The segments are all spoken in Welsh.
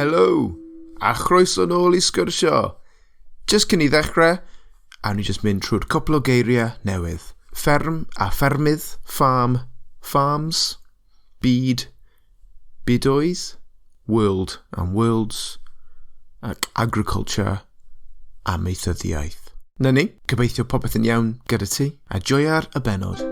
Helo, a chroeso nôl i sgwrsio. Just cyn i ddechrau, awn ni just mynd trwy'r cwpl o geiriau newydd. Fferm a ffermydd, farm, farms, byd, bydoedd, world and worlds, ac agriculture, amaethyddiaeth. Na ni, gobeithio popeth yn iawn gyda ti, a joia'r y bennod.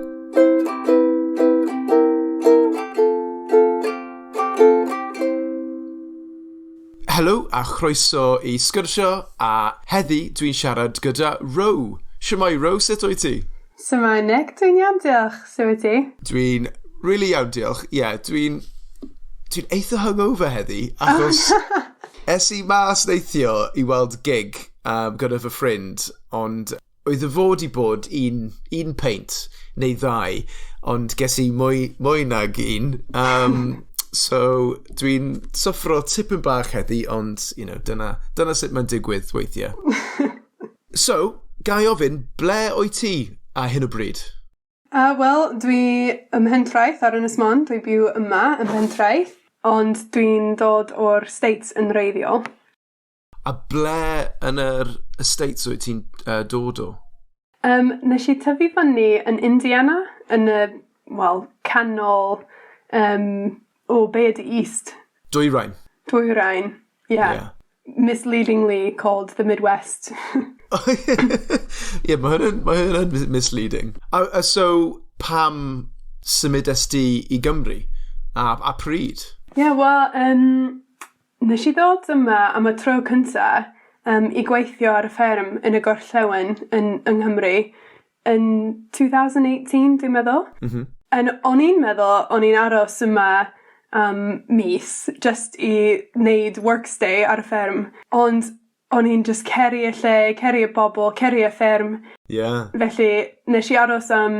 Helo a chroeso i sgwrsio, a heddi dwi'n siarad gyda Ro. Shwmae Ro, sut wyt ti? Shwmae Nick, dwi'n iawn diolch, sut wyt ti? Dwi'n really iawn diolch, ie, yeah, dwi'n dwi eitha hungover heddi, achos es i mas neithio i weld gig gyda fy ffrind, ond oedd y fod i bod un, un peint neu ddau, ond ges i mwy, mwy nag un. So, dwi'n syffro tipyn bach heddi, ond, you know, dyna, dyna sut mae'n digwydd weithiau. So, ga i ofyn, ble wyt ti ar hyn o bryd? Wel, dwi ym Mhentraeth ar Ynys Môn, dwi byw yma ym Mhentraeth, ond dwi'n dod o'r States yn wreiddiol. A ble yn yr y States wyt ti'n dod o? Nes i tyfu fyny yn Indiana, yn y, wel, canol, um, o, be ydy East? Dwyrain. Dwyrain, ie. Yeah. Yeah. Misleadingly called the Midwest. Ie, mae hynny'n ma hynny'n misleading. A so, pam symudes di i Gymru? A pryd? Ie, yeah, wel, Nes i ddod yma am y tro cynta yym i gweithio ar y fferm yn y gorllewin yn yng Nghymru yn 2018 dwi'n meddwl. Yn o'n i'n meddwl o'n i'n aros yma am mis jyst i neud work stay ar y fferm ond o'n i'n jyst caru y lle caru y bobol caru y fferm. Ie. Felly nesh i aros am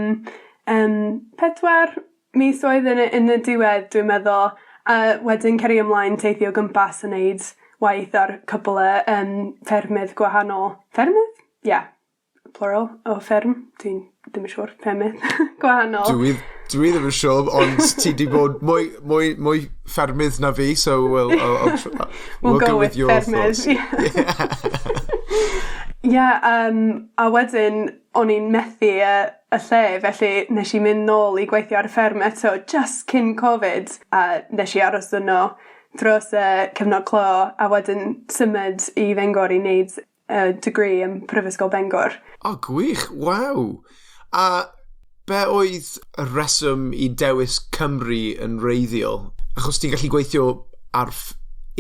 yym pedwar mis oedd yn y yn y diwedd dwi'n meddwl a wedyn cario ymlaen teithio o gwmpas yn neud waith ar cwpwl o yym ffermydd gwahanol. Ffermydd? Ie. Plural o fferm dwi'n ddim yn siŵr. Ffermydd gwahanol. Dwi dwi ddim yn siŵr ond ti 'di bod mwy mwy mwy ffermydd na fi so we'll I'll I'll tr- we'll go with your thoughts. Ie yym a wedyn o'n i'n methu y y lle felly nesh i mynd nôl i gweithio ar y fferm eto jyst cyn Covid a nesh i aros yno dros y cyfnod clo a wedyn symud i Fangor i neud yy degree yn Prifysgol Bangor. O gwych, waw! A be' oedd y reswm i dewis Cymru yn wreiddiol? Achos ti'n gallu gweithio ar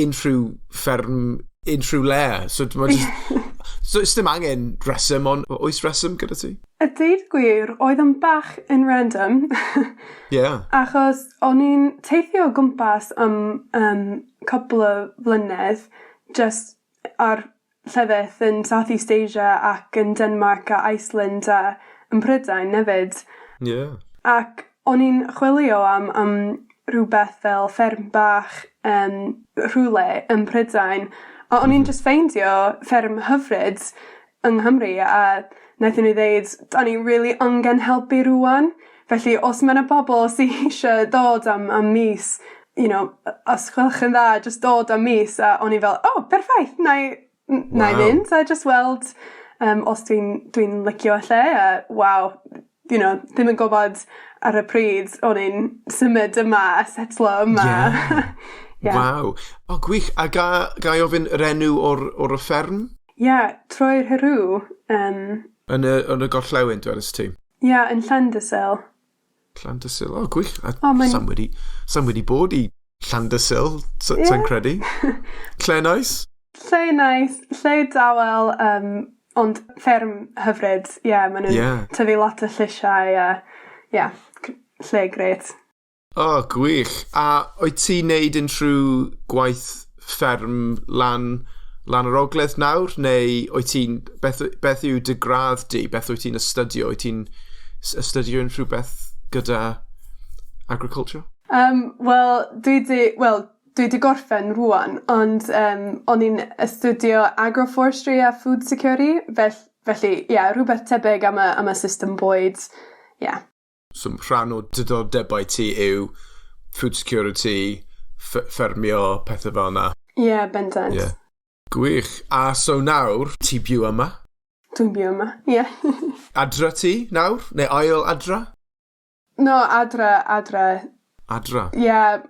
unrhyw fferm, unrhyw le, so ma' jyst so sdim angen reswm, ond oes reswm gyda ti? A deud gwir, oedd o'n bach yn random. Ie. Achos o'n i'n teithio o gwmpas am yym cwpwl o flynedd jyst ar llefydd yn South East Asia ac yn Denmark a Iceland a yn Prydain efyd. Ie. Ac o'n i'n chwilio am am rhwbeth fel fferm bach yn rhywle yn Prydain a o'n i'n jyst ffeindio fferm hyfryd yng Nghymru a naethon nw ddeud 'dan ni rili angen helpu rŵan felly os ma' 'na pobol sy isie dod am am mis you know os gwelwch yn dda jyst dod am mis a o'n i fel o perffaith 'nai 'nai fynd a jyst weld yym os dwi'n dwi'n licio y lle a waw you know ddim yn gwbod ar y pryd o'n i'n symud yma a setlo yma. Ie. Ie. Waw. O gwych. A ga- gai ofyn yr enw o'r o'r y fferm? Ie, Troed Rhiw yym. Yn y yn y gorllewin dwedest ti? Ie, yn Llandysul. Llandysul, o gwych. A O mae'n... Sai'n wedi sai'n wedi bod i Llandysul, sa- Ie. sai'n credu. Lle neis? Lle neis, lle dawel yym ond fferm hyfryd ie ma' nw'n... Ie. ...tyfu lot o llysiau a ie lle grêt. O, gwych. A wyt ti'n neud unrhyw gwaith fferm lan lan yr ogledd nawr, neu wyt ti'n, beth beth yw dy gradd di? Beth wyt ti'n astudio? Wyt ti'n astudio unrhyw beth gyda agriculture? Yym, wel, dwi 'di, wel, dwi 'di gorffen rŵan, ond yym o'n i'n astudio agroforestry a food security, felly ie, rhwbeth tebyg am y am y system bwyd, ie. So rhan o diddordebau ti yw food security, ffermio, pethe fel 'na? Ie, yeah, bendant. Yeah. Gwych. A so nawr, ti byw yma? Dwi'n byw yma, ie. Yeah. Adra ti nawr? Neu ail adra? No, adra, adra. Adra? Ie, yeah,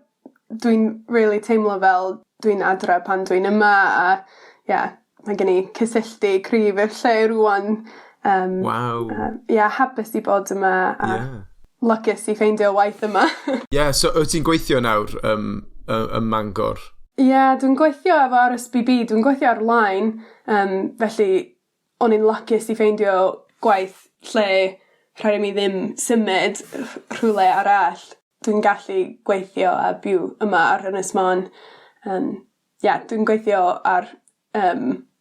dwi'n really teimlo fel dwi'n adra pan dwi'n yma a ie, yeah, mae gen i cysylltu cryf i'r lle rŵan. Waw. Ie, yeah, hapus i bod yma a yeah. Lwcus i ffeindio waith yma. Ie, yeah, so wyt ti'n gweithio nawr ym Mangor? Ie, yeah, dwi'n gweithio efo RSPB, dwi'n gweithio ar-line, felly o'n i'n lwcus i ffeindio gwaith lle rhaid i mi ddim symud rhywle arall. Dwi'n gallu gweithio a byw yma ar Ynys Môn. Yeah, dwi'n gweithio ar,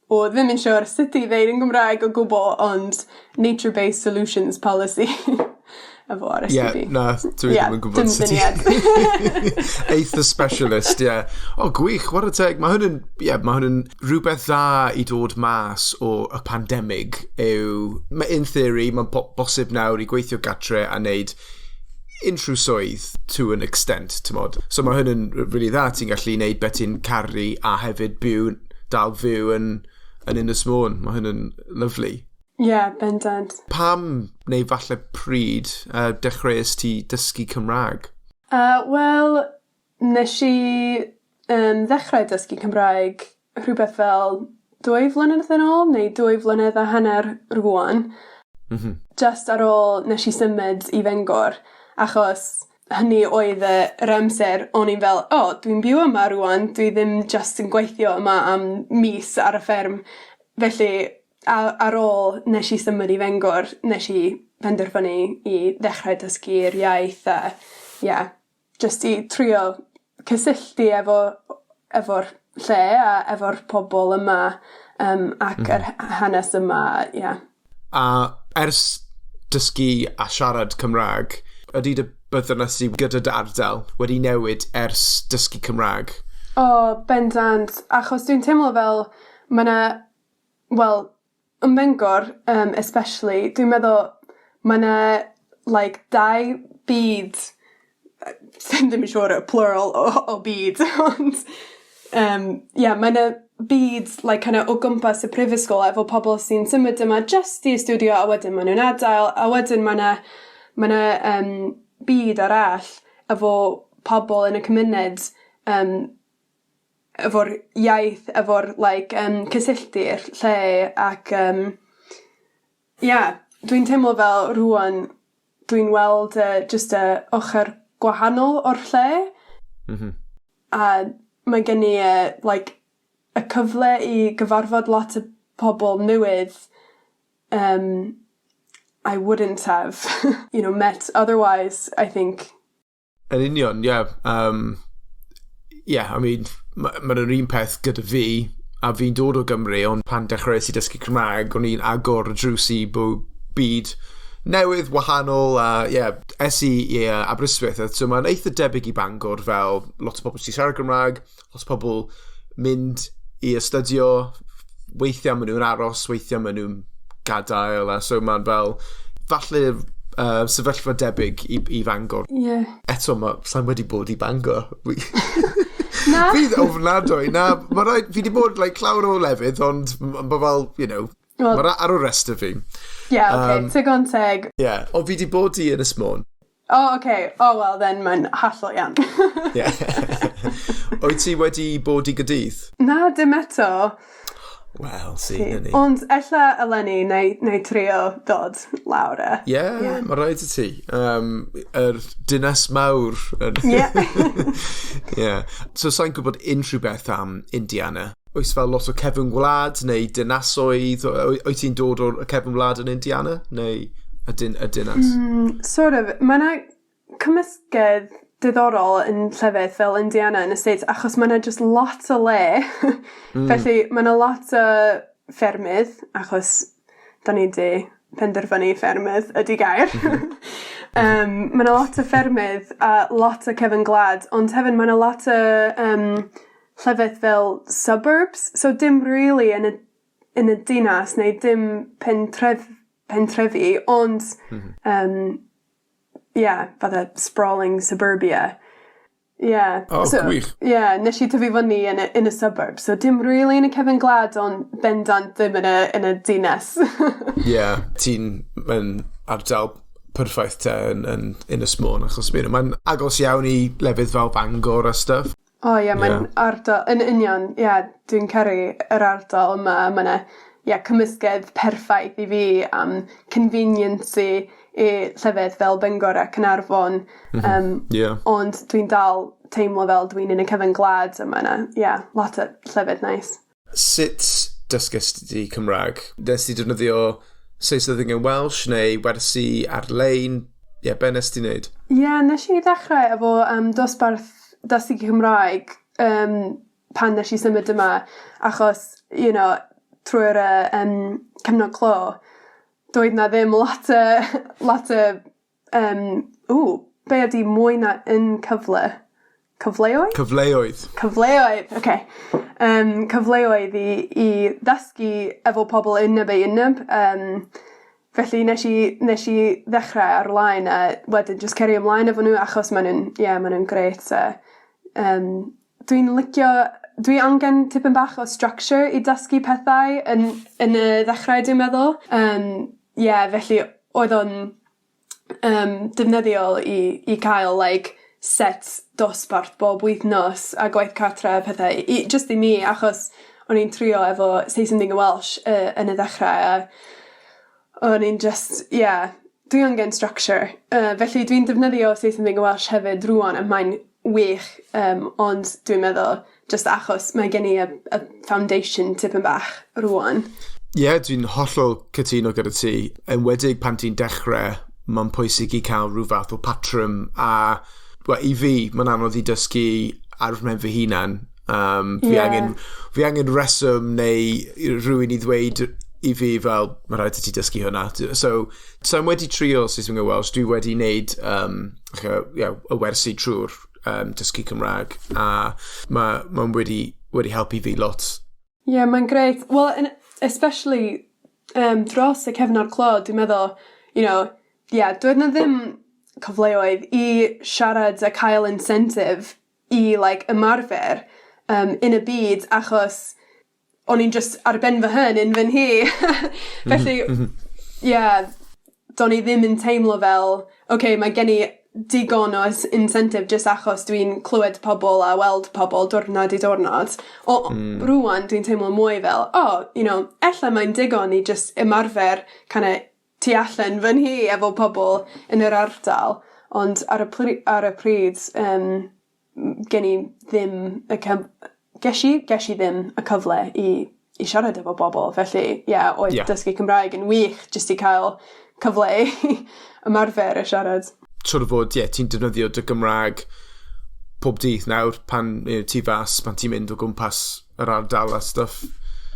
o ddim yn siŵr sut i ddeud yn Gymraeg o gwbl, ond Nature-Based Solutions Policy efo RSPB. Ie, na, dwi yeah, ddim yn gwybod dim sut i syniad. Eitha specialist, ie. Yeah. O, gwych, chwarae teg. Mae hwn yn, yeah, mae hwn yn rhywbeth dda i dod mas o y pandemig yw, mae in theory, mae'n bosib nawr i gweithio gatre a wneud unrhyw swydd to an extent, ti'n. So mae hwn yn really dda, ti'n gallu wneud beth ti'n caru a hefyd byw, dal fyw yn Ynys Môn. Mae hwn yn lovely. Ie, yeah, bendant. Pam, neu falle pryd, dechreuais ti dysgu Cymraeg? Wel, nes i ddechrau dysgu Cymraeg rhywbeth fel 2 flynedd yn ôl, neu 2 flynedd a hanner rŵan. Just ar ôl nes i symud i Fangor, achos hynny oedd yr amser o'n i'n fel, "O, oh, dwi'n byw yma rŵan, dwi ddim just yn gweithio yma am mis ar y fferm." Felly, ar ôl nes i symud i Fangor, nes i penderfynu i ddechrau dysgu'r iaith a, yeah, just i trio cysylltu efo'r lle a efo'r pobl yma ac yr hanes yma, yeah. A ers dysgu a siarad Cymraeg, ydy dy berthynas i gyda dy ardal wedi newid ers dysgu Cymraeg? O, oh, bendant. Achos dwi'n teimlo fel mae 'na, wel, ym Mangor, especially, dwi'n meddwl mae 'na like, dau byd, sy'n ddim yn siŵr y plural o byd, ond yeah, mae 'na byd like, kind of, o gwmpas y prifysgol efo pobl sy'n symud yma just i astudio a wedyn maen nhw'n adael, a wedyn mae 'na byd arall efo pobl yn y cymuned efo'r iaith, efo'r like, cysylltu'r lle ac yeah, dwi'n teimlo fel rŵan dwi'n weld just y ochr gwahanol o'r lle. A mae gen i like, y cyfle i gyfarfod lot o pobl newydd I wouldn't have met otherwise, I think. Yn union, ie. Yeah. Yeah, I mean, mae'n ma yr un peth gyda fi, a fi'n dod o Gymru, ond pan dechreuais i dysgu Cymraeg, o'n i'n agor y drws i byd newydd, wahanol, a yeah, es i Aberystwyth, so mae'n eitha debyg i Bangor fel lot o pobl sy'n siarad Cymraeg, lot o pobl mynd i astudio, weithiau maen nhw'n aros, weithiau maen nhw'n gadael, a so mae'n fel, falle sefyllfa debyg i Fangor. Eto, ma, sa'n wedi bod i Bangor. Na? Fi'n ofnadwy, na. Ma raid, fi wedi bod like, llawer o lefydd, ond mae fel, Wel, mae ar o rest fi. Yeah, okay, digon teg. Yeah. O, fi wedi bod i Ynys Môn. Oh, okay. Oh, well, then mae'n hollol iawn. Yeah. Wyt ti wedi bod i Gaerdydd? Na, dim eto. Wel, si, na ni. Ond ella eleni neu trio dod lawr e. Yeah, yeah. Mae rhaid i ti. Yr dinas mawr. Yeah. So, sa'n gwybod unrhyw beth am Indiana? Oes fel lot o cefn gwlad neu dinasoedd? Wyt ti'n dod o'r cefn gwlad yn Indiana? Neu y dinas? Sort of. Mae yna cymysgedd diddorol yn llefydd fel Indiana yn y States, achos mae yna just lot o le. Felly mae yna lot o ffermydd, achos da ni di penderfynu ffermydd ydy gair. Mae yna lot o ffermydd a lot o cefn gwlad, ond hefyd mae yna lot o llefydd fel suburbs, so dim really yn y dinas neu dim pentrefi, ond yeah, fatha sprawling suburbia. Yeah. Oh, so, gwych. Yeah, nes i tyfu fyny yn y suburb, so dim really yn y cefn gwlad, ond bendant ddim yn y dinas. Yeah, ti'n yn ardal perffaith te yn Ynys Môn, achos mae'n agos iawn i lefydd fel Bangor a stuff. O ie, yeah, mae'n ardal, yn union, ie, yeah, dwi'n caru yr ardal yma, mae'n yeah, cymysgedd perffaith i fi am convenience i llefydd fel Bangor a Caernarfon. Ond dwi'n dal teimlo fel dwi'n yn y cefn gwlad a mae yna, yeah, lot o llefydd nice. Sut dysgest ti Cymraeg? Nes ti defnyddio Say Something in Welsh neu wersi ar-lein? Ie, yeah, be nes ti wneud? Ie, yeah, nes i ddechrau efo dosbarth dysgu Cymraeg pan nes i symud yma, achos, trwy'r cyfnod clo, doedd na ddim lot o, ww, be ydi mwy na un cyfle? Cyfleoedd? Cyfleoedd. Cyfleoedd, oce. Okay. Cyfleoedd i ddysgu efo pobl wyneb i wyneb. Felly nes i ddechrau ar-lein a wedyn just cario ymlaen efo nhw achos maen nhw'n, yeah, maen nhw'n grêt. Dwi'n licio, dwi angen tipyn bach o structure i dysgu pethau yn y ddechrau, dwi'n meddwl. Yeah, felly oedd o'n defnyddiol i cael like, set dosbarth bob wythnos a gwaith cartre a pethau, just i mi, achos o'n i'n trio efo Say Something in Welsh yn y ddechrau a o'n i'n just, yeah, dwi angen structure. Felly dwi'n defnyddio Say Something in Welsh hefyd rwan a mae'n wych, ond dwi'n meddwl just achos mae gen i y foundation tipyn bach rwan. Ie, yeah, dwi'n hollol cytuno gyda ti. Enwedig pan ti'n dechrau, mae'n pwysig i cael rhyw fath o patrwm a, well, i fi, mae'n anodd i dysgu ar fy fy hunan. Fi angen reswm neu rhywun i ddweud i fi fel, "Mae rhaid i ti dysgu hwnna." So I'm wedi trio Say Something in Welsh, dwi wedi wneud yeah, y wersi trwy'r dysgu Cymraeg a mae'n ma wedi helpu fi lot. Ie, yeah, mae'n grêt. Well, especially dros y cyfnod clo, dwi'n meddwl, yeah, doedd na ddim cyfleoedd i siarad a cael incentive i like, ymarfer yn y byd achos o'n i'n just ar ben fy hun yn fy nhŷ. Felly, yeah, do'n i ddim yn teimlo fel, okay, mae gen i digon o incentive just achos dwi'n clywed pobl a weld pobl diwrnod i diwrnod. O, rwan dwi'n teimlo mwy fel, oh, ella mae'n digon i just ymarfer kind of tu allan fy nhŷ efo pobl yn yr ardal. Ond ar y pryd, gen i ddim y cyf... ges i ddim y cyfle i siarad efo bobl. Felly, ie, yeah, oedd dysgu Cymraeg yn wych jyst i cael cyfle i ymarfer y siarad. Siwr o fod, ie, yeah, ti'n defnyddio dy Gymraeg pob dydd nawr pan ti fas, pan ti'n mynd o gwmpas yr ardal a stuff.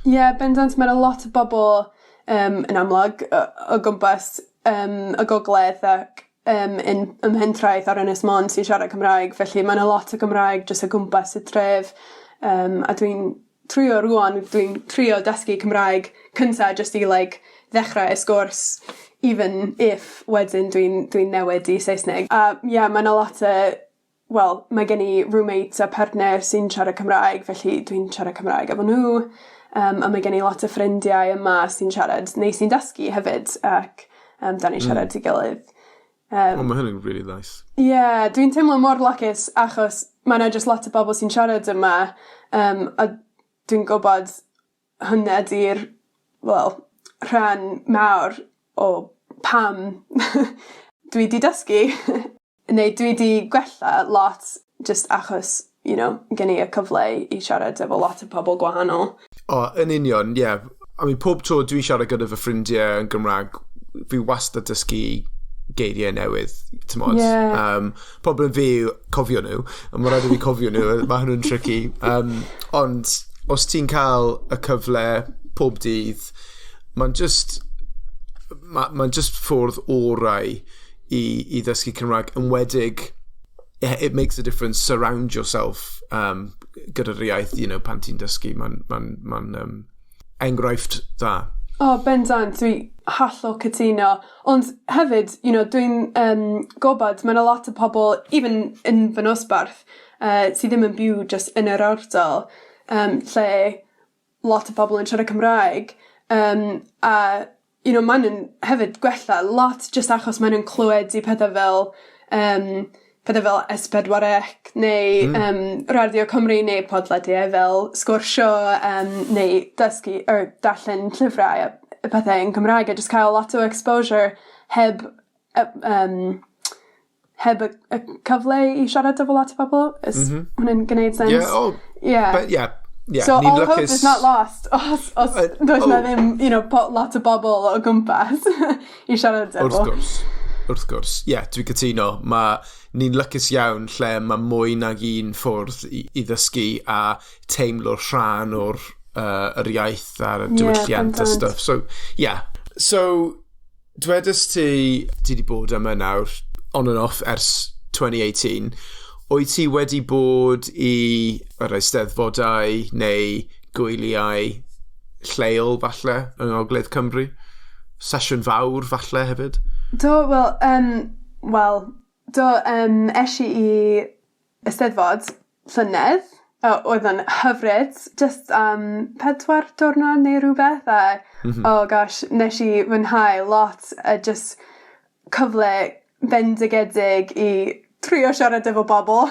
Ie, yeah, bendant, mae'n a lot o bobl yn amlwg o gwmpas y gogledd ac ym Mhentraeth ar Ynys Môn sy'n siarad Cymraeg, felly mae'n a lot o Gymraeg jyst o gwmpas y tref. A dwi'n trio rwan, dwi'n trio dysgu Cymraeg cynta jyst i like, ddechrau y sgwrs, even if wedyn dwi newid i Saesneg. A ie, yeah, mae'n a lot o, wel, mae gen i roommates a partner sy'n siarad Cymraeg, felly dwi'n siarad Cymraeg efo nhw. A mae gen i lot o ffrindiau yma sy'n siarad, neu sy'n dysgu hefyd, ac da ni'n siarad i gilydd. Oh, mae hynny'n really nice. Ie, yeah, dwi'n teimlo mor lwcus achos mae yna just lot o bobl sy'n siarad yma a dwi'n gwybod hynny ydy'r, well, rhan mawr o pam dwi 'di dysgu neu dwi 'di gwella lot just achos gen i y cyfle i siarad efo lot o pobl gwahanol. O, yn union, ie. Yeah. I mean, pob tro dwi'n siarad gyda fy ffrindiau yn Gymraeg, fi wastad dysgu geiriau newydd, t'mod. Problem fi yw cofio nhw, a mae rhaid i fi cofio nhw, mae hwnnw'n tricky. Ond os ti'n cael y cyfle pob dydd, mae'n just ffordd orau i ddysgu Cymraeg, enwedig, yeah, it makes a difference, surround yourself gyda'r iaith, pan ti'n dysgu, mae'n ma enghraifft dda. O, oh, bendant, dwi hollol cytuno. Ond hefyd, dwi'n gwybod mae yna lot o pobl, even yn fy nosbarth, sydd ddim yn byw just yn yr ardal, lle lot o bobl yn siarad Cymraeg. A maen nhw'n hefyd gwella lot just achos maen nhw'n clywed i pethau fel S4C neu Radio Cymru neu podlediau fel Sgwrsio neu dysgu or darllen llyfrau a pethau yn Cymraeg a just cael lot o exposure heb y cyfle i siarad efo lot o bobl. Is hwnna'n gwneud sense? Yeah, oh, Yeah. But yeah, So ni'n all hope lwcus is not lost os does na ddim, lot o bobl o gwmpas i siarad efo. Wrth gwrs. Ie, yeah, dwi'n cytuno. Mae ni'n lwcus iawn lle mae mwy nag un ffordd i ddysgu a teimlo rhan o'r yr iaith a'r diwylliant a stuff. So, yeah. So, dwedais ti, ti wedi bod yma nawr, on and off, ers 2018. Wyt ti wedi bod i yr eisteddfodau neu gwyliau lleol falle yng Ngogledd Cymru? Sesiwn Fawr falle hefyd? Do, wel, well, do, es i i Eisteddfod llynedd. O, oedd yn hyfryd, just 4 diwrnod neu rhywbeth, a oh gosh, nes i fwynhau lot, a just cyfle bendigedig i trio siarad efo bobl,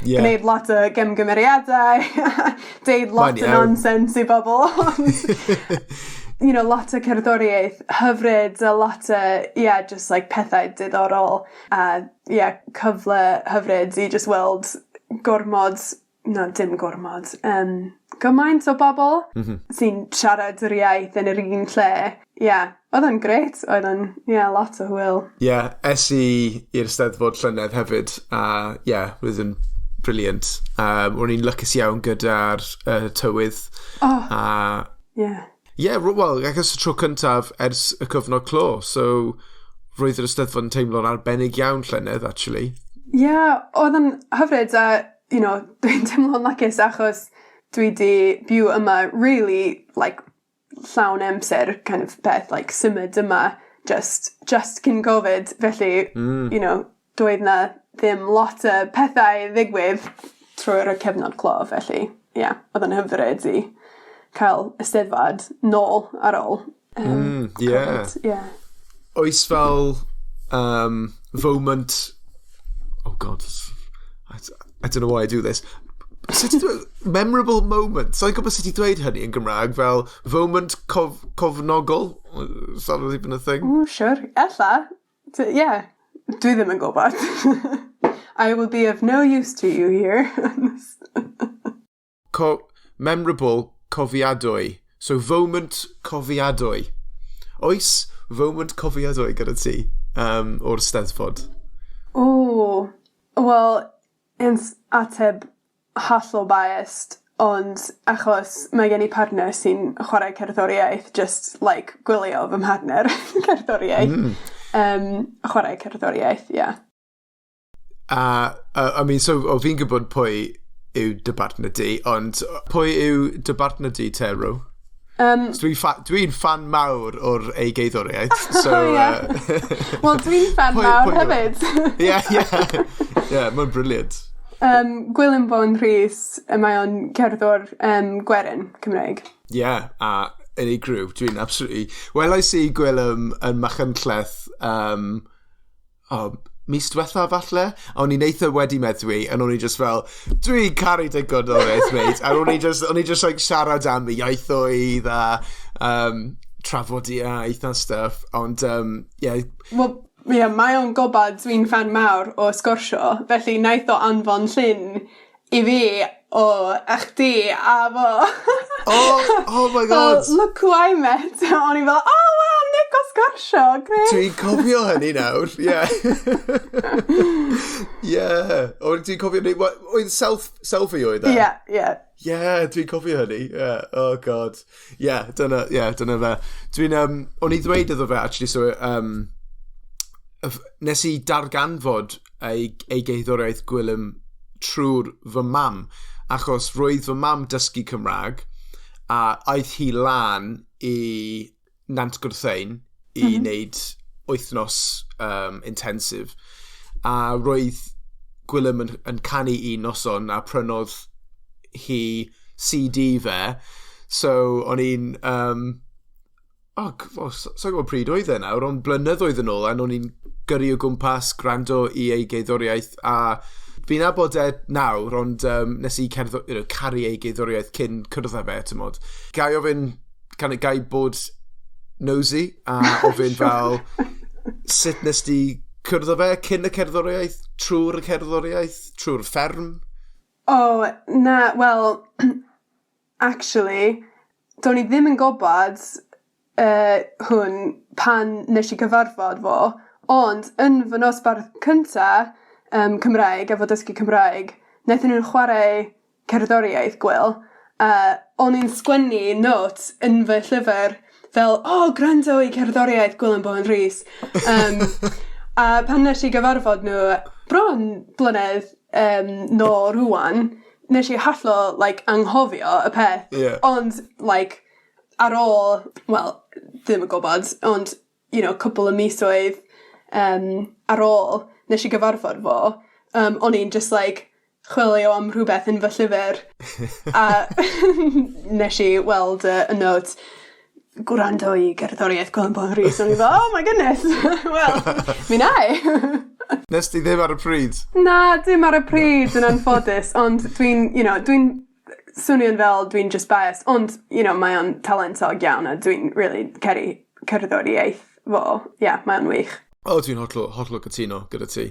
gwneud lot o gemgymeriadau, deud lot Mae'n o iawn. nonsense i bobl. Lot o cerddoriaeth hyfryd, a lot o, yeah, just like pethau diddorol, a yeah, cyfle hyfryd i just weld gormod, no, dim gormod, gymaint o bobl sy'n siarad yr iaith yn yr un lle. Yeah, oedd o'n grêt, oedd o'n, yeah, lot o hwyl. Ie, yeah, es i i'r Steddfod llynedd hefyd, a ie, yeah, roedd yn brilliant. O'n i'n lwcus iawn gyda'r tywydd. Oh, A ie, yeah, wel, achos y tro cyntaf ers y cyfnod clo, so roedd yr Eisteddfod yn teimlo'n arbennig iawn llynedd, actually. Yeah, oedd yn hyfryd a, dwi'n teimlo'n lwcus achos dwi di byw yma really, like, llawn amser kind of peth, like, symud yma just cyn Covid, felly, doedd na ddim lot o pethau ddigwydd trwy'r cyfnod clo, felly, yeah, oedd yn hyfryd i cael Eisteddfod nôl ar ôl Covid, yeah. Oes fel moment. Oh God, I don't know why I do this. Sut i dweud? Memorable moment. Sa'n gwybod sut i dweud hynny yn Gymraeg, fel moment cofnogol? Is that even a thing? Oh, sure. Ella. Yeah. Dwi ddim yn gwybod. I will be of no use to you here. Memorable, cofiadwy. So, moment cofiadwy. Oes moment cofiadwy gyda ti o'r Steddfod? O, wel, yn ateb hollol biased, ond achos mae gen i partner sy'n chwarae cerddoriaeth, just like gwylio fy mhartner cerddoriaeth. Chwarae cerddoriaeth, yeah. A, I mean, so, o fi'n gwybod pwy yw dy bartner di, ond pwy yw dy bartner di, Tero? Dwi fan mawr o'r ei gerddoriaeth, so Oh, yeah. Wel, dwi'n fan mawr pwy yw e? hefyd. Ie, mae'n brilliant. Gwilym Bowen Rhys, mae o'n cerddor gwerin Cymraeg. Ie, yeah, a unigryw, dwi'n absolutely. Welais i Gwilym yn Machynlleth, oh, mis diwetha falle, a o'n i'n eitha wedi meddwi, a o'n i just fel, "Dwi'n caru dy gerddoriaeth, mate," a o'n i just like siarad am y iaithoedd a trafodiaeth a stuff, ond, yeah. Wel, ie, yeah, mae o'n gwybod dwi'n fan mawr o Sgwrsio, felly naeth o anfon llun i fi o a chdi a fo. Oh my God. Fel, "Look who I met." O'n i fel, "Oh wow, Nick o Sgwrsio, great." Dwi'n cofio hynny nawr, ie. Ie. O'n dwi'n cofio hynny, oedd selfie oedd e? Ie. Ie, dwi'n cofio hynny. Yeah. Oh God. Ie, yeah, dyna fe. O'n i ddweud iddo fe, actually, so, nes i darganfod ei gerddoriaeth Gwilym trwy'r fy mam, achos roedd fy mam dysgu Cymraeg, a aeth hi lan i Nant Gwrtheyrn i wneud wythnos intensive. A roedd Gwilym yn canu un noson a prynodd hi CD fe. So, o'n i'n... oh, oh, sa'n gwybod pryd oedd e nawr, ond blynyddoedd yn ôl, a o'n i'n gyrru o gwmpas, gwrando i ei gerddoriaeth, a fi'n nabod e nawr, ond nes i caru ei gerddoriaeth cyn cwrdd â fe, ti'n. Gai ofyn, gai bod nosy, a ofyn fel, sut nes di cwrdd â fe cyn y cerddoriaeth, trwy'r cerddoriaeth, trwy'r fferm? Oh, na, wel, actually, do'n i ddim yn gwybod hwn pan nes i cyfarfod fo, ond yn fy nosbarth cynta Cymraeg, efo dysgu Cymraeg, wnaethon nhw'n chwarae cerddoriaeth Gwil, a o'n i'n sgwennu notes yn fy llyfr fel, "Oh, gwrando i cerddoriaeth Gwilym Bowen Rhys." A pan nes i gyfarfod nhw bron blynedd nôl rwan, nes i hollol, like, anghofio y peth. Ond, like, ar ôl, wel, ddim yn gwybod, ond, cwpl o misoedd ar ôl nes i gyfarfod fo, o'n i'n just, like, chwilio am rhywbeth yn fy llyfr a nes i weld y note, "Gwrando i gerddoriaeth Gwilym Bowen Rhys." O'n i fel, "Oh my goodness, wel, mi na i." Nes ti ddim ar y pryd? Na, dim ar y pryd yn anffodus, ond dwi'n swnio'n fel dwi'n just biased, ond, mae o'n talentog iawn a dwi'n really caru cerddoriaeth fo. Yeah, mae o'n wych. O, oh, dwi'n hollol, hollol cytuno gyda ti.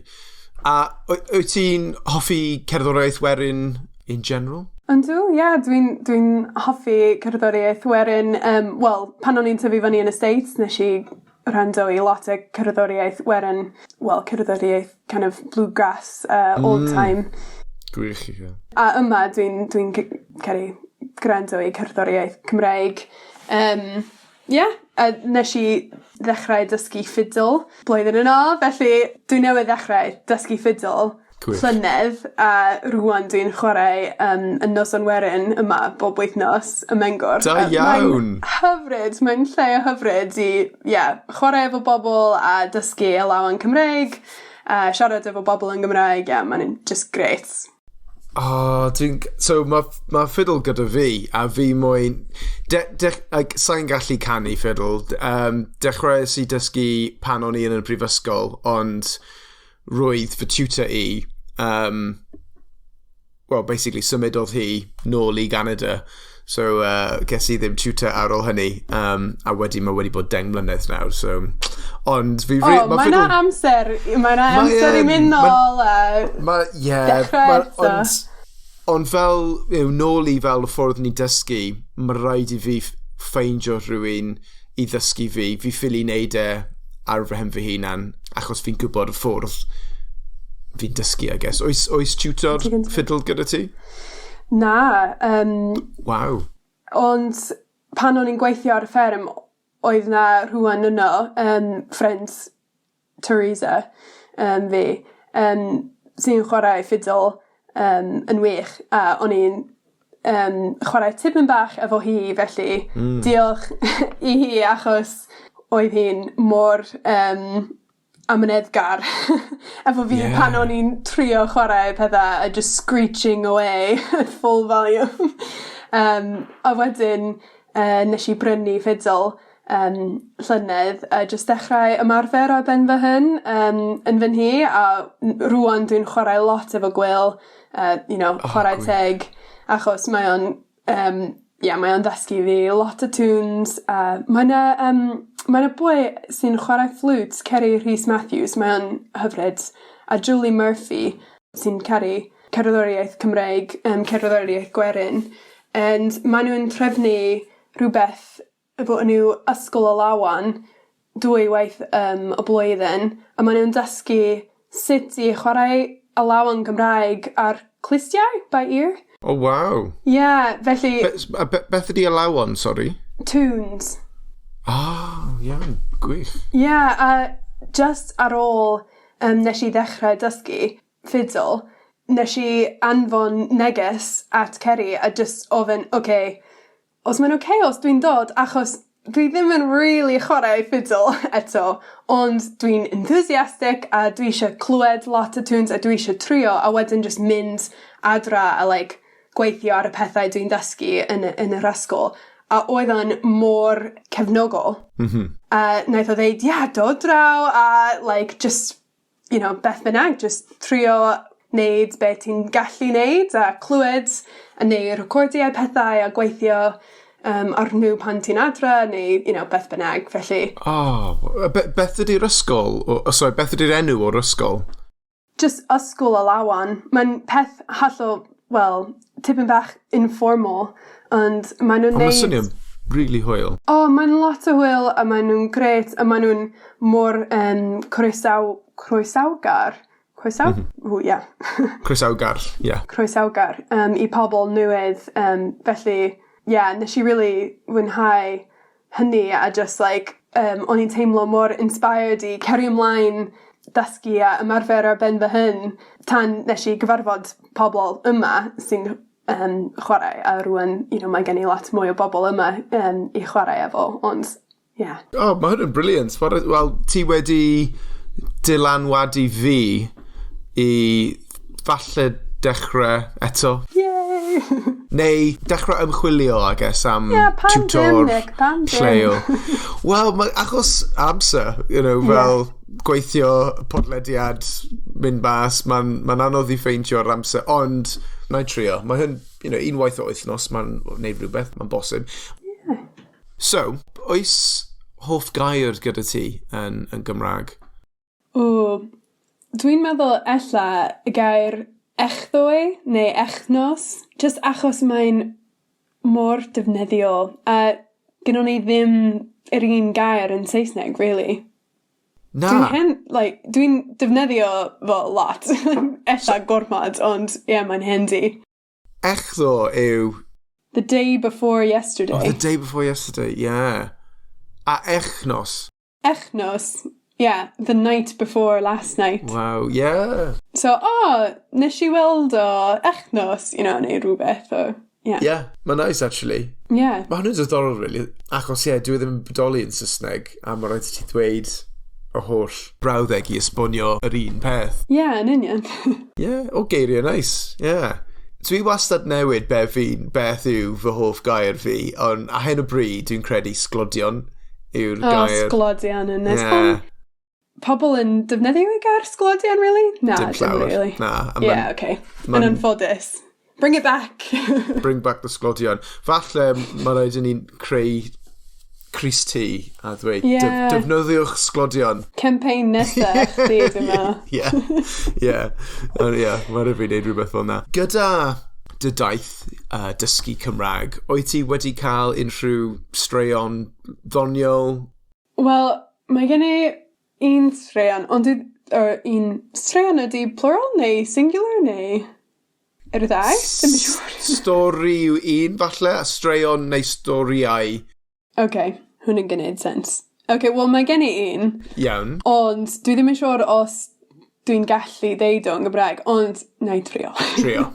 A wyt ti'n hoffi cerddoriaeth werin in general? Yndw, ie, yeah, dwi'n dwi hoffi cerddoriaeth werin. Wel, pan o'n i'n tyfu fyny yn y States, nes i wrando i lot o cerddoriaeth werin, well, cerddoriaeth kind of bluegrass, old time. Gwych i chi. A yma dwi'n dwi caru gwrando i cerddoriaeth Cymraeg. Yeah, a nes i ddechrau dysgu ffidl blwyddyn yn ôl, felly dwi newydd ddechrau dysgu ffidl llynedd, a rwan dwi'n chwarae y noson werin yma bob wythnos ym Mangor. Da iawn! Mae'n hyfryd, mae'n lle hyfryd i, yeah, chwarae efo bobl a dysgu alawon Cymraeg, a siarad efo bobl yn Gymraeg, yeah, mae'n just great. Oh, dwi'n... So, mae ffidl gyda fi, a fi moyn... Like, sa'n gallu canu ffidl. Dechreuais i dysgu pan o'n i yn y brifysgol, ond roedd fy tutor i, well, basically, symudodd hi nôl i Canada. So, ges i ddim tutor ar ôl hynny. A wedi, mae wedi bod 10 mlynedd nawr. So, ond fi... Oh, mae na amser, mae na amser i mynd nôl a yeah, dechrau eto. Ond fel, nôl i fel y ffordd ni dysgu, mae rhaid i fi ffeindio rhywun i ddysgu fi. Fi ffili wneud e ar fy mhen fy hunan, achos fi'n gwybod y ffordd fi'n dysgu, I guess. Oes tutor fiddle gyda ti? Na. Wow. Ond pan o'n i'n gweithio ar y fferm, oedd na rhywun yno, ffrind Teresa fi, sy'n chwarae ffidl yn wych, a o'n i'n chwarae tipyn bach efo hi, felly diolch i hi achos oedd hi'n mor amyneddgar efo fi pan o'n i'n trio chwarae pethau a just screeching away at full volume. A wedyn nes i brynu ffidl llynedd a just dechrau ymarfer ar ben fy hun yn fy nhŷ, a rwan dwi'n chwarae lot efo Gwil, Oh, chwarae gwych. teg, achos mae o'n yeah, mae o'n dysgu fi lot o tunes. Mae 'na boi sy'n chwarae flute, Kerry Rhys Matthews, mae o'n hyfryd, a Julie Murphy sy'n caru cerddoriaeth Cymraeg, cerddoriaeth gwerin, and maen nhw'n trefnu rhywbeth efo enw Ysgol Alawon dwy waith y blwyddyn, a maen nhw'n dysgu sut i chwarae alawon Cymraeg ar clustiau, by ear. Oh, wow. Yeah, felly. A beth ydi alawon, sorry? Tunes. Ah, iawn. Gwych. Yeah, a just ar ôl nes i ddechrau dysgu fiddle, nes i anfon neges at Kerry a just ofyn, "Okay, os mae'n okay os dwi'n dod," achos Dwi ddim yn rili chwarae ffidil eto ond dwi'n enthusiastic a dwi isie clywed lot o tunes a dwi isie trio a wedyn jyst mynd adra a like gweithio ar y pethau dwi'n dysgu yn y yn yr ysgol. A oedd o'n mor cefnogol. A naeth o ddeud ie dod draw a like just beth bynnag jyst trio neud be' ti'n gallu neud a clywed a neu recordio pethau a gweithio ar nhw pan ti'n adre neu beth bynnag felly. Oh, beth ydy'r ysgol? O, sorry, beth ydy'r enw o'r ysgol? Just Ysgol Alawan. Mae'n peth hollol, wel, tipyn bach informal, ond maen nhw'n neud. Mae'n swnio'n really hwyl. O, oh, mae'n lot o hwyl a maen nhw'n grêt a maen nhw'n mor croesawgar. Croesaw? Mm -hmm. Yeah. Croesawgar, ie. Yeah. Croesawgar i pobl newydd. Felly, yeah, nes i really fwynhau hynny a just like, o'n i'n teimlo mor inspired i cario ymlaen dysgu a ymarfer ar ben fy hun tan nes i gyfarfod pobl yma sy'n chwarae a rŵan mae gen i lot mwy o bobl yma i chwarae efo, ond yeah. Oh, mae hwn yn brilliant. Wel, ti wedi dylanwadu fi i falle dechrau eto. Yay! Neu dechrau ymchwilio, I guess, am yeah, pam tutor dim, Nick, pam dim? Lleol. Wel, achos amser, fel gweithio podlediad, mynd mas, mae'n ma anodd i ffeindio'r amser, ond na i trio. Mae hyn, unwaith o wythnos, mae'n gwneud rhywbeth, mae'n bosib. So, oes hoff gair gyda ti yn Gymraeg? O, dwi'n meddwl ella y gair echddoe neu echnos, just achos mae'n mor defnyddiol a gynnon ni ddim yr un gair yn Saesneg, really. Na. Dwi'n hen, like, dwi'n defnyddio fo lot, ella gormod, ond ie, yeah, mae'n handy. Echddoe yw? The day before yesterday. Oh, the day before yesterday, yeah. A echnos? Echnos, yeah, the night before last night. Wow, yeah. So, oh, nes i weld o echnos, neu rhywbeth o, yeah. Yeah, mae'n nice, actually. Mae hwnna'n diddorol, really. Achos, ie, yeah, dwi ddim yn bodoli yn Saesneg, a mae rhaid i ti ddweud y holl brawddeg i esbonio yr un peth. Yeah, yn union. Yeah, o geiriau nice, yeah. Dwi wastad newid beth yw fy hoff gair fi, ond a hyn o bryd dwi'n credu sglodion yw'r gair. Sglodion yn nice. Yeah. Pobl yn defnyddio y gair sglodion, really? Na, dim llawer. Really. Na. Yeah, okay. Yn anffodus. Bring it back. Bring back the sglodion. Falle mae rhaid i ni'n creu crys-T a dweud, "Defnyddiwch sglodion." Campaign nesaf chdi, dwi'n meddwl. Ie, mae'n rhaid fi wneud rhywbeth fel yna. Gyda dy daith dysgu Cymraeg, wyt ti wedi cael unrhyw straeon ddoniol? Wel, mae gen i un straeon, ond un straeon ydy plural neu singular neu yr ddau? Ddim yn siŵr. Stori yw un, falle, a straeon neu storiau. OK, hwn yn gwneud sens. OK, wel mae gen i un. Iawn. Ond dwi ddim yn siŵr os dwi'n gallu ddeud o'n Gymraeg, ond na i trio. Trio.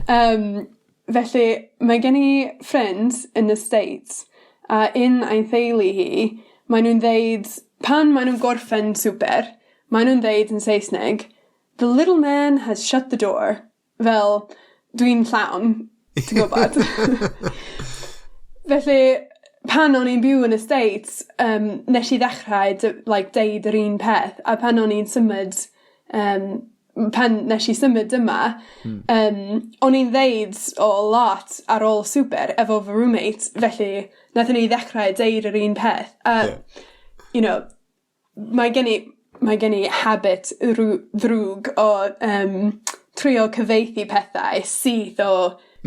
Felly, mae gen i ffrind yn y States, a un ein theulu hi, maen nhw'n ddeud, pan maen nhw'n gorffen swper, maen nhw'n ddeud yn Saesneg, "The little man has shut the door." Fel, dwi'n llawn, ti'n gwybod? Felly, pan o'n i'n byw yn y States, nes i ddechrau like, deud yr un peth, a pan o'n i'n symud, pan nes i symud yma, o'n i'n ddeud o lot ar ôl swper efo fy roommate, felly nathon ni ddechrau deud yr un peth. A, mae gen i habit ddrwg o trio cyfieithu pethau syth o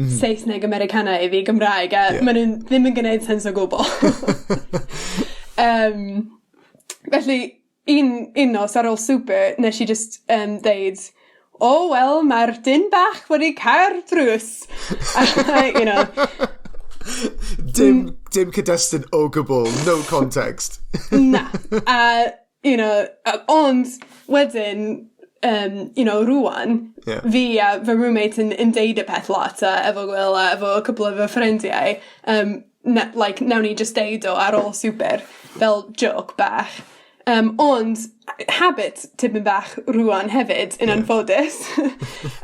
Saesneg Americanaidd i Gymraeg, a maen nhw'n ddim yn gwneud sens o gwbl. Felly, un nos ar ôl swper, nes i just deud, "Oh, well, mae'r dyn bach wedi cau'r drws." Dim cyd-destun o gwbl, no context. Na. A, ond wedyn, rwan, fi a fy roommate yn deud y peth lot, a efo Will a efo cwpl o fy ffrindiau, Ne, like, nawn ni just deud o ar ôl swper, fel joke bach. Ond habit tipyn bach rŵan hefyd, yn anffodus.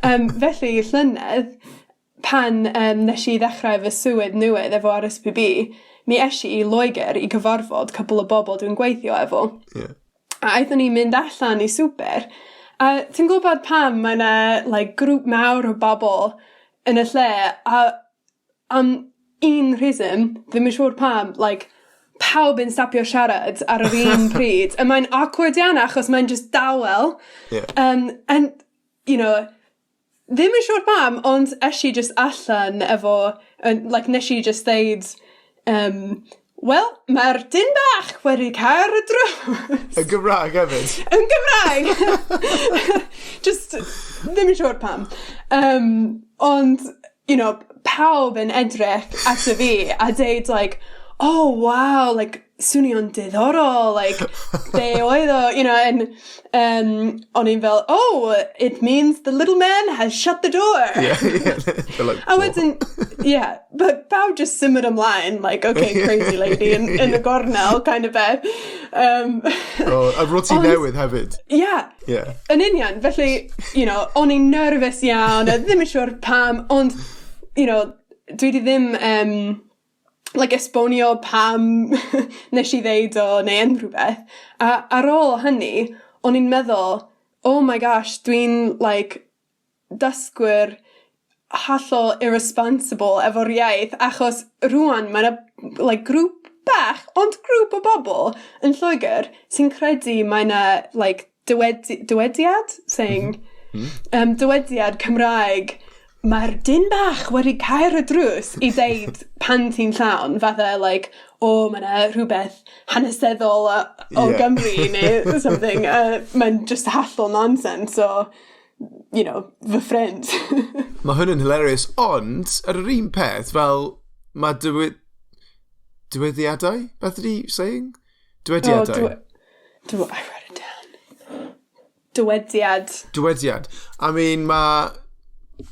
Felly llynedd, pan nes i ddechrau fy swydd newydd efo RSPB, mi esh i i Loegr i cyfarfod cwpwl o bobl dwi'n gweithio efo. A aethon ni mynd allan i swper, a ti'n gwybod pam mae 'na like grŵp mawr o bobl yn y lle a am un rheswm, ddim yn siŵr pam, like, pawb yn stopio siarad ar yr un pryd, a mae'n awkward iawn achos mae'n just dawel. And, ddim yn siŵr pam, ond es i just allan efo, like, nes i just ddeud, "Wel, mae'r dyn bach wedi cau'r y drws." Yn Gymraeg hefyd? Yn Gymraeg! Just, ddim yn siŵr pam. Ond, pawb yn edrych ato fi a deud, like, "Oh, wow, like, swnio'n diddorol, like, be oedd o?" And o'n i'n fel, "Oh, it means the little man has shut the door." Yeah. They're like, A wedyn, yeah, but pawb just symud ymlaen, like, "Okay, crazy lady in the gornel," kind of beth. Oh, a ro ti newydd hefyd. Yeah. Yn union, felly, o'n i'n nervous iawn, a ddim yn siŵr pam, ond, dwi di ddim, like, esbonio pam nes i ddeud o neu unrhyw beth. A ar ôl hynny, o'n i'n meddwl, "Oh my gosh, dwi'n, like, dysgwyr hollol irresponsible efo'r iaith," achos rŵan mae 'na, like, grŵp bach, ond grŵp o bobl yn Lloegr sy'n credu mae 'na, like, dywediad, saying, dywediad Cymraeg, "Mae'r dyn bach wedi cau'r y drws," i ddeud pan ti'n llawn, fatha, like, "O, mae 'na rhywbeth hanesyddol o Gymru," neu something. Mae'n just hollol nonsense, so, fy ffrind. Mae hwn yn hilarious, ond ar yr un peth, fel, mae dywediadau? Beth ydi saying? Dywediadau. Oh, I wrote it down. Dywediad. Dywediad. I mean, mae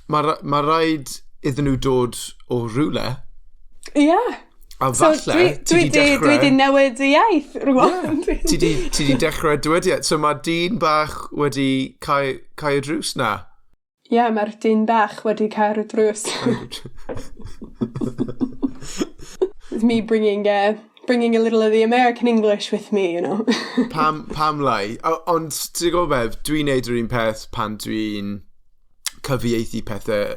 ma rhaid iddyn nhw dod o rhywle. A So, falle, ti dwi di di, dechrau. Dwi di newid y iaith rwan. Ti di dechrau dywediad. So mae dyn bach wedi cau y drws na. Ie, yeah, mae'r dyn bach wedi cau'r y drws. It's me bringing a little of the American English with me. Pam lai? Ond ti'n gwybod beth, dwi'n neud yr un peth pan dwi'n cyfieithu pethau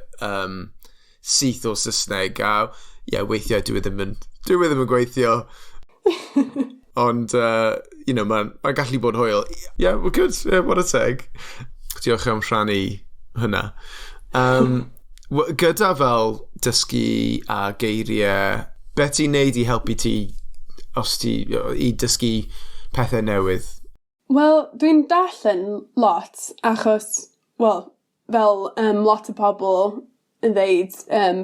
syth o Saesneg a ie, yeah, weithiau dwi ddim yn gweithio. Ond, mae'n ma gallu bod hwyl. Yeah, well, good. Yeah, what a teg. Diolch am rhannu hynna. Gyda fel dysgu a geiriau, beth ti'n neud i helpu ti os ti, i dysgu pethau newydd? Wel, dwi'n darllen lot achos, wel, fel lot o pobl yn ddeud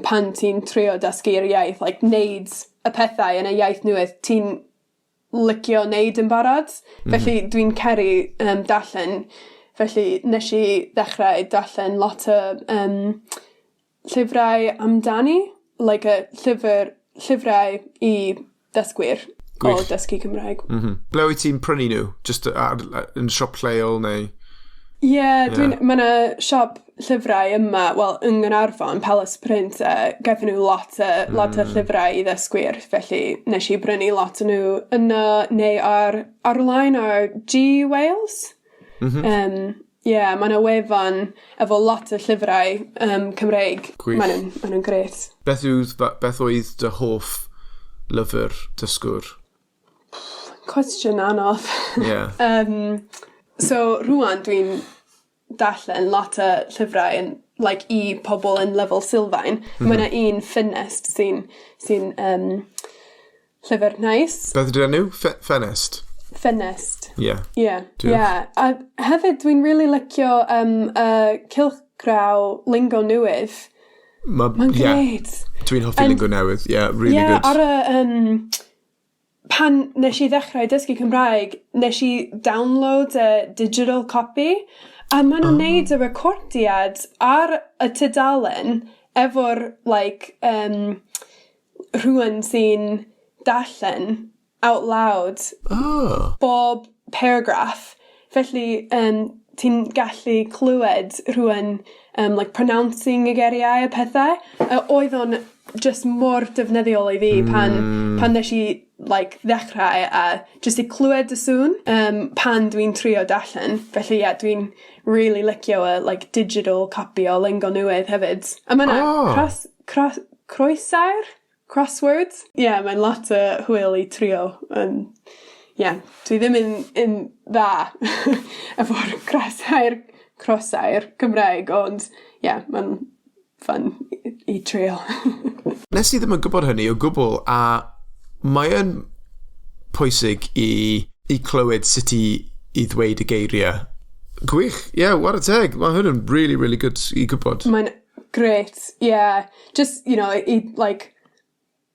pan ti'n trio dysgu'r iaith, like, neud y pethau yn y iaith newydd, ti'n licio neud yn barod. Felly dwi'n caru darllen. Felly nes i ddechrau darllen lot o llyfrau amdani, like a llyfrau i dysgwyr o dysgu Cymraeg. Ble wyt ti'n prynu nhw? Just yn siop lleol neu? Ie, yeah, dwi'n, yeah. Mae yna siop llyfrau yma, wel, yng Nghaernarfon, Palace Print, gaethon nhw lot o llyfrau i ddysgwyr, felly nes i brynu lot o nhw yno neu ar-line ar G Wales. Yeah, mae yna wefan efo lot o llyfrau Cymreig. Gwych. Maen nhw'n grêt. Beth oedd dy hoff lyfr dysgwr? Cwestiwn anodd. So, rwan dwi'n darllen lot o llyfrau yn, like, i pobl yn lefel sylfaen. Mae yna un Ffenest sy'n llyfr nice. Beth ydy'r enw? Ffenest? Ffenest. Yeah. Diolch. Yeah. A hefyd dwi'n really licio cylchgrawn Lingo Newydd. Mae'n grêt. Dwi'n hoffi Lingo Newydd. Yeah, really good. Ar y... Pan nes i ddechrau dysgu Cymraeg, nes i download y digital copy, a maen nhw'n neud y recordiad ar y tudalen efo'r, like, rhywun sy'n darllen out loud bob paragraph. Felly, ti'n gallu clywed rhywun like, pronouncing y geiriau a pethau. Oedd o'n just mor defnyddiol i fi pan nes i, like, ddechrau a just i clywed y sŵn pan dwi'n trio darllen. Felly, yeah, dwi'n really licio y, like, digital copy o Lingo Newydd hefyd. A mae 'na croesair? Crosswords? Yeah, mae'n lot o hwyl i trio. Yeah, dwi ddim yn dda efo'r croesair Cymraeg, ond yeah, mae'n fun i trio. Nes i ddim yn gwybod hynny o gwbl, a mae yn pwysig i clywed sut i ddweud y geiriau. Gwych, yeah, what a teg. Mae hwn yn really, really good i gwybod. Mae'n great, yeah. Just, i, like,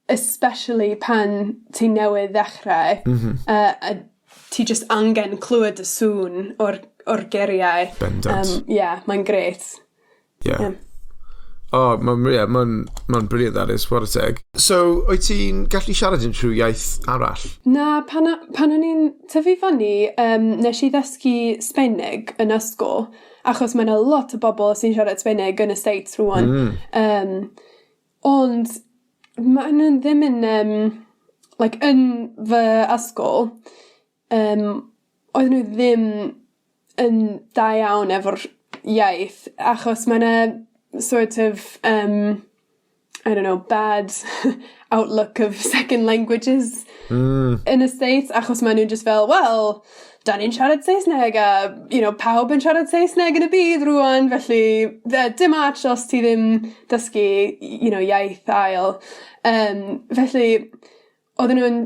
especially pan ti newydd ddechrau, a ti just angen clywed y sŵn o'r geiriau. Bendant. Yeah, mae'n great. Oh, mae'n yeah, ma brilliant, that is, what a teg. So, wyt ti'n gallu siarad unrhyw iaith arall? Na, pan o'n i'n tyfu fyny, nes i ddysgu Sbeinig yn ysgol, achos mae yna lot o bobl sy'n siarad Sbeinig yn y States rwan. Ond maen nhw ddim yn, like, yn fy ysgol, oedden nhw ddim yn da iawn efo'r iaith, achos mae yna sort of, I don't know, bad outlook of second languages in the States, achos maen nhw'n just fel, "Well, da ni'n siarad Saesneg a, pawb yn siarad Saesneg yn y byd rwan, felly dim ots os ti ddim dysgu, iaith ail." Felly, oedden nhw'n,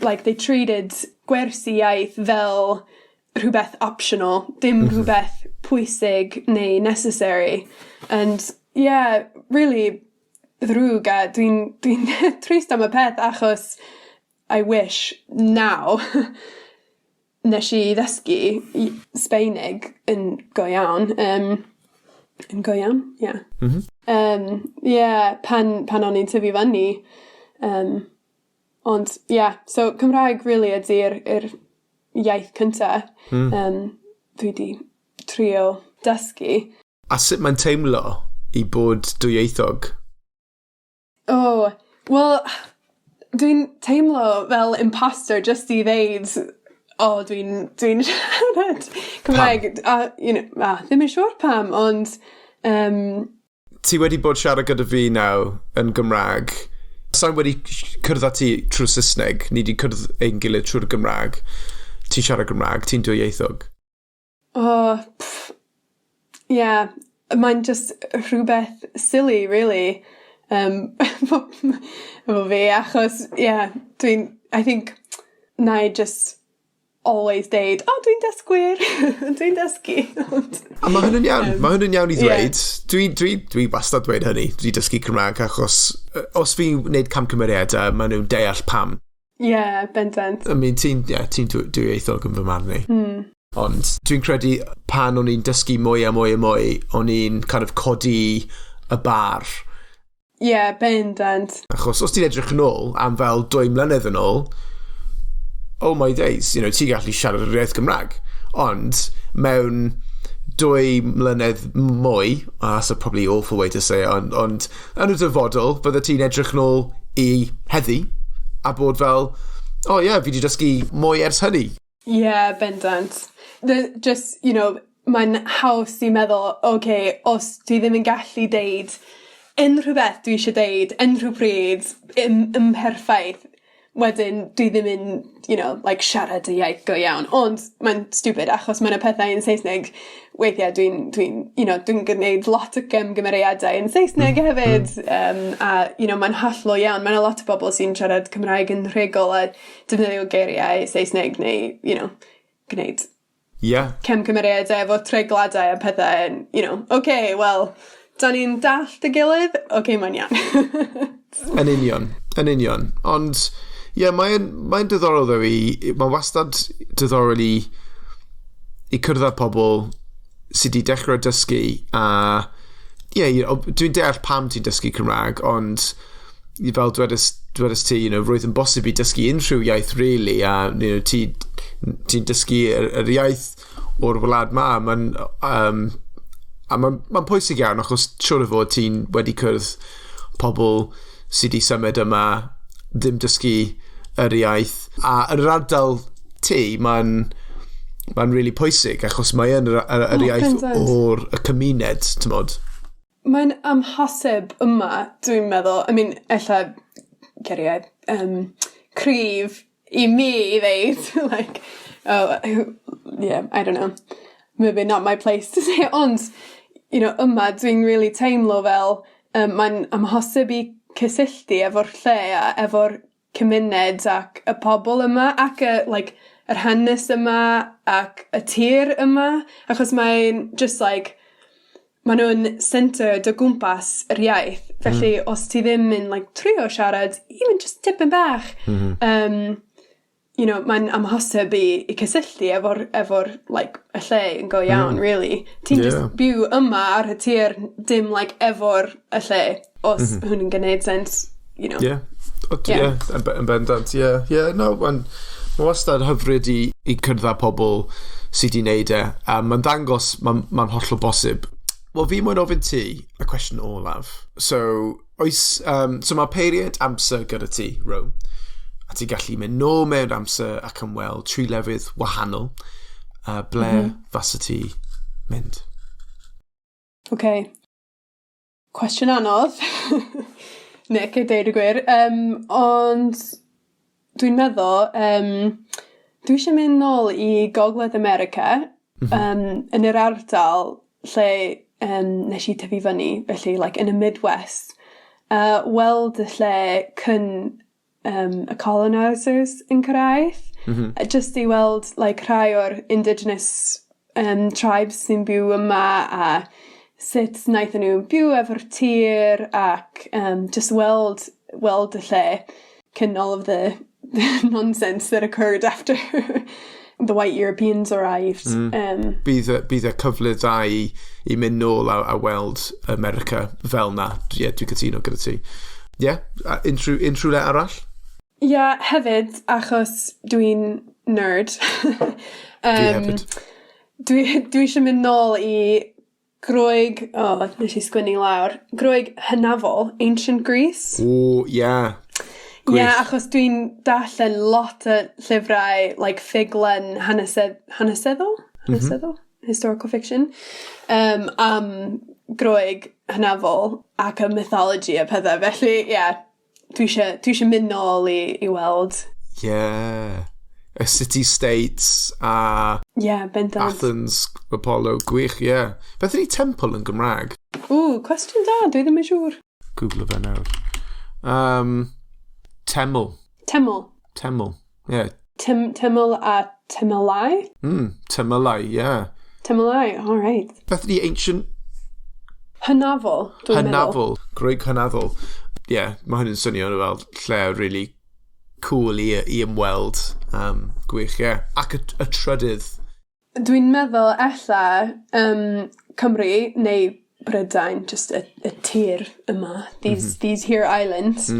like, they treated gwersi iaith fel rhywbeth optional, dim rhywbeth pwysig neu necessary. And, yeah, really ddrwg a dwi'n trist am y peth achos I wish now nes i ddysgu Sbeinig yn go iawn. Yn go iawn, yeah. Yeah, pan o'n i'n tyfu fyny. Ond, yeah, so Cymraeg really ydy'r iaith cynta. Dwi di trio dysgu. A sut mae'n teimlo i bod dwyieithog? Oh, wel, dwi'n teimlo fel imposter just i ddeud, "Oh, dwi'n siarad Cymraeg." A, ddim yn siŵr pam, ond Ti wedi bod siarad gyda fi nawr yn Gymraeg. Sa'n wedi cwrdd â ti trwy Saesneg, ni wedi cwrdd ein gilydd trwy'r Gymraeg. Ti'n siarad Gymraeg, ti'n dwyieithog. Oh, pff, yeah, mae'n just rhywbeth silly, really, efo fi, achos, yeah, dwi'n, I think, na i just always deud, "Oh, dwi'n dysgwyr, dwi'n dysgu." Ond, A mae hwn yn iawn, mae hwn yn iawn i ddweud. Dwi wastad dweud hynny, dwi dysgu Cymraeg achos os fi'n gwneud camgymeriadau, maen nhw'n deall pam. Yeah, bendant. I mean, ti'n yeah, ti dwyieithog yn fy marn i. Ond dwi'n credu pan o'n i'n dysgu mwy a mwy a mwy, o'n i'n kind of codi y bar. Yeah, bendant. Achos os ti'n edrych yn ôl am fel 2 mlynedd yn ôl, oh my days, ti'n gallu siarad yr iaith Gymraeg. Ond mewn 2 mlynedd mwy, oh, that's a probably awful way to say it, ond yn y dyfodol, bydde ti'n edrych yn ôl i heddi a bod fel, "Oh yeah, fi wedi dysgu mwy ers hynny." Yeah, bendant. Just, mae'n haws i meddwl, okay, os dwi ddim yn gallu deud unrhyw beth dwi eisiau deud, unrhyw pryd, yn perffaith, wedyn dwi ddim yn, like, siarad y iaith go iawn. Ond mae'n stupid achos mae'n y pethau yn Saesneg. Weithiau dwi'n gwneud lot o gymgymeriadau yn Saesneg hefyd. A mae'n hollol iawn. Mae'n a lot o bobl sy'n siarad Cymraeg yn rhugl a defnyddio geiriau Saesneg neu, gwneud cemgymeriadau efo treigladau a pethau. And, okay, well, da ni'n dallt y gilydd, okay, mae'n iawn. Yn union, yn union. Ond, ie, yeah, mae diddorol ddo mae wastad diddorol i cwrdd â pobl sydd wedi dechrau dysgu a, ie, yeah, dwi'n deall pam ti'n dysgu Cymraeg, ond, Fel dwedais ti, roedd yn bosib i dysgu unrhyw iaith, really, a ti'n dysgu yr iaith o'r wlad ma. A mae'n pwysig iawn, achos siŵr o fod ti'n wedi cwrdd pobl sydd wedi symud yma, ddim dysgu yr iaith. A yn yr ardal ti, mae'n really pwysig, achos mae yn yr iaith o'r y cymuned, ti'n? Mae'n amhosib yma, dwi'n meddwl. I mean, ella geiriau cryf i mi i ddeud, like, oh, yeah, I don't know. Maybe not my place to say, ond, yma dwi'n really teimlo fel mae'n amhosib i cysylltu efo'r lle a efo'r cymuned ac y pobl yma ac y, like, yr hanes yma ac y tir yma, achos mae'n just like, maen nhw'n centred o gwmpas yr iaith. Felly, os ti ddim yn like, trio siarad, even just tipyn bach, mae'n amhosib i cysylltu efo'r like, y lle yn go iawn, really. Ti'n just byw yma ar y tir, dim like, efo'r y lle, os hwn yn gwneud sense. Yeah. O, yeah, yn bendant, yeah. Yeah, no, mae'n wastad hyfryd i cwrdd â pobl sydd wedi wneud e. A mae'n dangos, mae'n hollol bosib. Wel, fi moyn ofyn ti y cwestiwn olaf. So, so mae peiriant amser gyda ti, Ro, a ti gallu mynd nôl mewn amser ac ymweld tri lefydd wahanol. Ble fasa ti mynd? OK. Cwestiwn anodd. Nick, i deud y gwir. Ond dwi'n meddwl, dwi eisiau mynd nôl i Gogledd America, yn yr ardal lle nes i tyfu fyny, felly like, yn y Midwest, weld y lle cyn y colonisers yn cyrraedd. Just i weld like, rhai o'r indigenous tribes sy'n byw yma a sut wnaethon nhw byw efo'r tir ac just weld y lle cyn all of the nonsense that occurred after the white Europeans arrived. Bydd y cyfle dda i mynd nôl a weld America fel na. Ie, yeah, dwi'n cytuno gyda ti. Ie, yeah, unrhyw le arall? Ie, yeah, hefyd, achos dwi'n nerd. Dwi hefyd. Dwi eisiau mynd nôl i Groeg, oh, nes i sgwennu lawr, Groeg hynafol, Ancient Greece. O, ie. Yeah. Ie, yeah, achos dwi'n darllen lot o llyfrau, like ffuglen hanesyddol? Hanesyddol? Historical fiction. Am Groeg hynafol ac y mythology a pethau. Felly, ie, yeah, dwi eisiau mynd nôl i weld. Ie. Yeah. Y city-states a Ie, yeah, bendant. Athens, Apollo, gwych, ie. Yeah. Beth ydy temple yn Gymraeg? Ww, cwestiwn da, dwi ddim yn siŵr. Google fe nawr. Teml. Teml. Teml, ie. Yeah. Teml a temylau? Temylau, ie. Yeah. Temylau, all right. Beth ydy ancient? Hynafol, dwi'n meddwl. Hynafol. Groeg hynafol. Ie, yeah, mae hwn yn swnio fel lle really cool i ymweld. Gwych, ie. Yeah. Ac y trydydd? Dwi'n meddwl ella Cymru neu Brydain, just y tir yma, these here islands.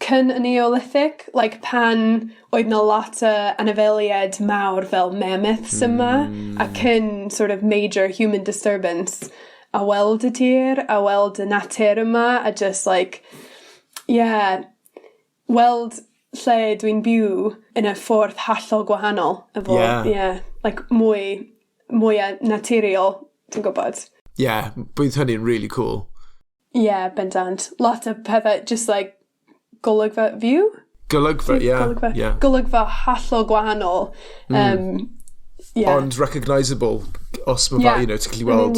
Cyn y Neolithic, like pan oedd na lot o anifeiliaid mawr fel mammoths yma, a cyn sort of major human disturbance, a weld y tir, a weld y natur yma, a just like, yeah, weld lle dwi'n byw yn y ffordd hollol gwahanol. Efo, yeah, like mwy naturiol, ti'n gwybod? Yeah, bydd hynny'n really cool. Yeah, bendant. Lot o pethau, just like golygfa view? Golygfa, yeah. Golygfa, golygfa hollol gwahanol. Yeah. Ond recognisable, os mae yeah, ti'n gallu weld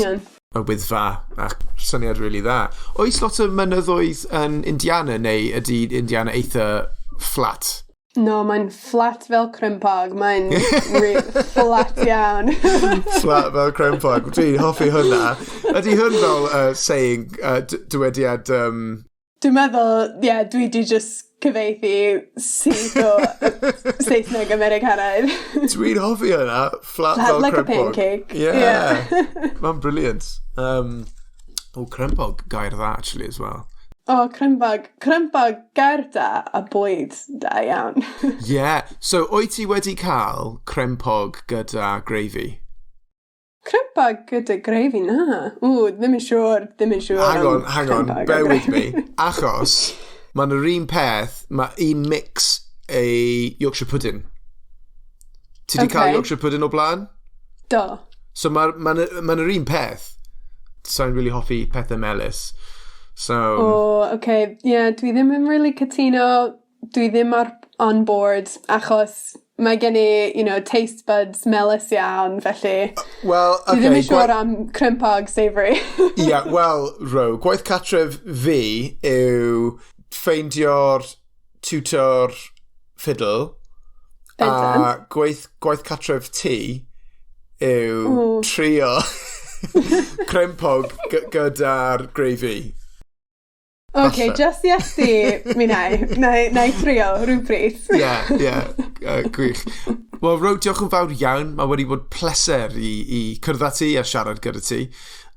y Wyddfa a syniad really dda. Oes lot o mynyddoedd yn Indiana neu ydy Indiana eitha flat? No, mae'n flat fel crempog. Mae'n flat iawn. Flat fel crempog. Dwi'n hoffi hwnna. Ydy hwn fel saying, dywediad? Dwi'n meddwl, ie, yeah, dwi di just cyfeithi syth o Saesneg Americanaidd. Dwi'n hoffi hwnna. Flat fel like crempog. A pancake. Yeah. Mae'n brilliant. Oh, crempog, gair dda, actually, as well. O, oh, crempog. Crempog gair da a bwyd da iawn. Yeah. So, wyt ti wedi cael crempog gyda gravy? Crempog gyda gravy, na. Ww, ddim yn siŵr, ddim yn siŵr. Hang on, hang on, bear with me. Achos, mae'n yr un peth, mae un mix a Yorkshire pudding. Ti di cael Yorkshire pudding o blaen? Do. So mae'n ma yr un peth. Sa'n really hoffi pethau melys. So... Oh, okay. Yeah, dwi ddim yn really cytuno. Dwi ddim ar on board, achos mae gen i taste buds melys iawn, felly. Well, okay. Dwi ddim yn siŵr am crempog savoury. Yeah, well, Ro, gwaith catref fi yw ffeindio'r tutor fiddle a gwaith catref ti yw trio crempog gyda'r gravy. OK, just yes ti, mi na i. Na i trio rhywbryd. Ie, gwych. Wel, Ro, diolch yn fawr iawn. Mae wedi bod pleser i cwrdd â ti a siarad gyda ti.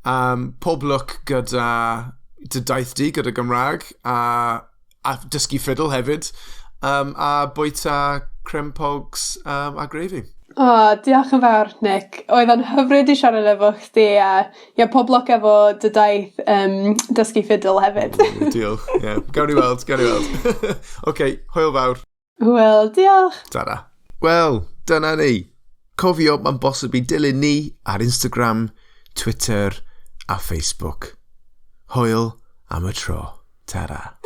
Pob lwc gyda dy daith di gyda Gymraeg a dysgu ffidl hefyd. A bwyta crempogs a gravy. O, oh, diolch yn fawr, Nick. Oedd o'n hyfryd i siarad efo chdi a ie, pob lwc efo dy daith dysgu ffidl hefyd. Diolch, ie. Yeah. Gawn ni weld, gawn ni weld. OK, hwyl fawr. Hwyl, diolch. Tara. Wel, dyna ni. Cofio, mae'n bosib i dilyn ni ar Instagram, Twitter a Facebook. Hwyl am y tro. Tara.